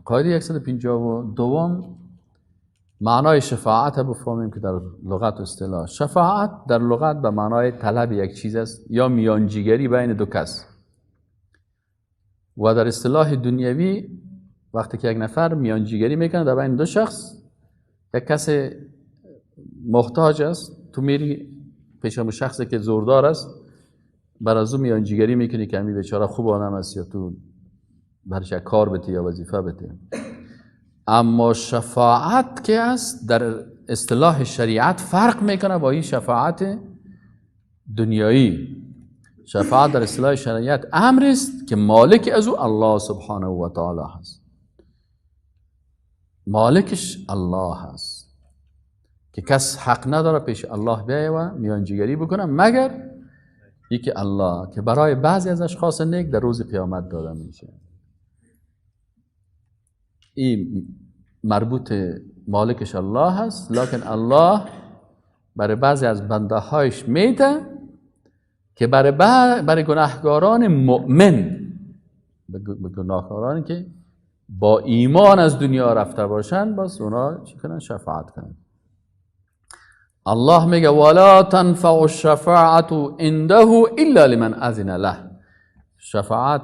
قاعده 152 معنای شفاعت بفهمیم که در لغت اصطلاح شفاعت در لغت به معنای طلب یک چیز است یا میانجیگری بین دو کس، و در اصطلاح دنیوی وقتی که یک نفر میانجیگری میکنه در بین دو شخص، یک کس محتاج است، تو میری پیش اون شخصی که زوردار است، بر از او میانجیگری میکنی که همین بیچاره خوب آدم است یا تو برش کار بده یا وظیفه بده. اما شفاعت که است در اصطلاح شریعت فرق میکنه با این شفاعت دنیایی. شفاعت در اصطلاح شریعت امر است که مالک از او الله سبحانه و تعالی هست، مالکش الله هست که کس حق نداره پیش الله بیایه و میانجیگری بکنه مگر یکی الله، که برای بعضی از اشخاص نیک در روز قیامت داده میشه. این مربوط مالکش الله هست، لکن الله برای بعضی از بنده هایش میده که برای گناهکاران مؤمن، به گناهکارانی که با ایمان از دنیا رفته باشن، باز اونا چی کنن؟ شفاعت کنن. الله میگه ولا تنفع الشفاعة عنده الا لمن اذن له. شفاعت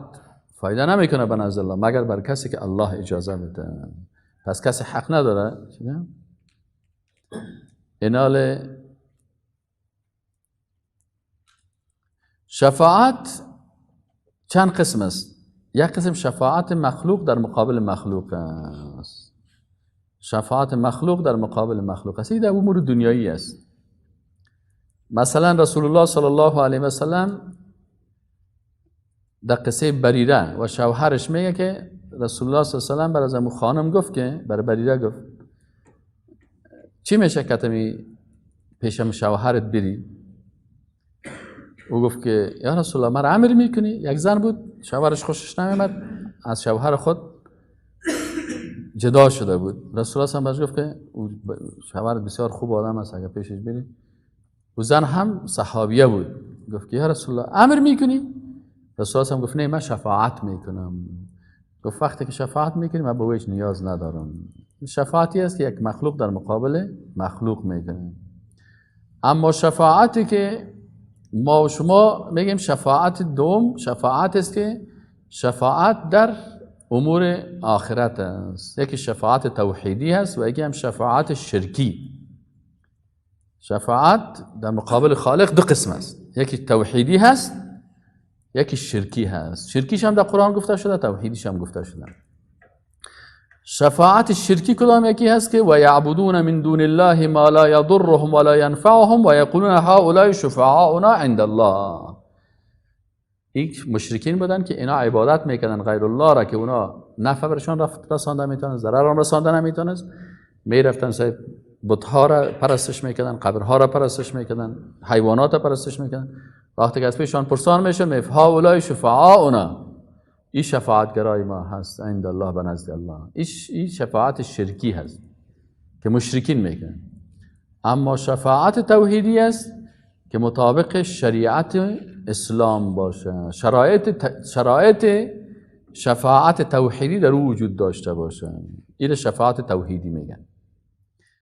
فایده نمیکنه به نزد الله مگر بر کسی که الله اجازه بده. پس کسی حق نداره. اینال شفاعت چند قسم است؟ یک قسم شفاعت مخلوق در مقابل مخلوق است. شفاعت مخلوق در مقابل مخلوق است، این در امور دنیایی است. مثلا رسول الله صلی الله علیه و سلم در قصه بریره و شوهرش میگه که رسول الله صلی الله علیه و سلم بر از خانم گفت که برای بریره گفت چی میشه که می پیشم شوهرت بری؟ او گفت که یا رسول الله مرا امر میکنی؟ یک زن بود شوهرش خوشش نمیمد، از شوهر خود جدا شده بود. رسول الله صلی الله علیه و گفت که شوهر بسیار خوب آدم است، اگر پیشش بری. او زن هم صحابیه بود، گفت که یا رسول الله امر میکنی؟ رسول الله گفت نه، من شفاعت میکنم. گفت وقتی که شفاعت میکنی من به وجه نیاز ندارم. شفاعتی است که یک مخلوق در مقابل مخلوق میکنه. اما شفاعتی که ما و شما میگیم شفاعت دوم، شفاعت است که شفاعت در امور آخرت است. یکی شفاعت توحیدی هست و یکی هم شفاعت شرکی. شفاعت در مقابل خالق دو قسم است، یکی توحیدی هست، یکی شرکی هست. شرکیش هم در قرآن گفته شده، توحیدیش هم گفته شده. شفاعت شرکی کدام یکی هست که و یعبدون من دون الله ما لا یضرهم ولا ینفعهم و یقولون هؤلاء شفعاؤنا عند الله. یک مشرکین بودن که اینا عبادت میکردن غیر الله را که اونا نفع برشان رسانده میتونست، ضرر هم رسانده نمیتونست. میرفتن صاحب بتها را پرستش میکردن، قبرها را پرستش میکردن، حیوانات را پرستش میکردن. وقتی که از پیشان پرسان میشن میگه هؤلاء شفعاؤنا، این شفاعتگرای ما هست عند الله، به نزد الله. این شفاعت شرکی هست که مشرکین میکنن. اما شفاعت توحیدی است که مطابق شریعت اسلام باشه، شرایط شفاعت توحیدی در او وجود داشته باشه. این شفاعت توحیدی میگن.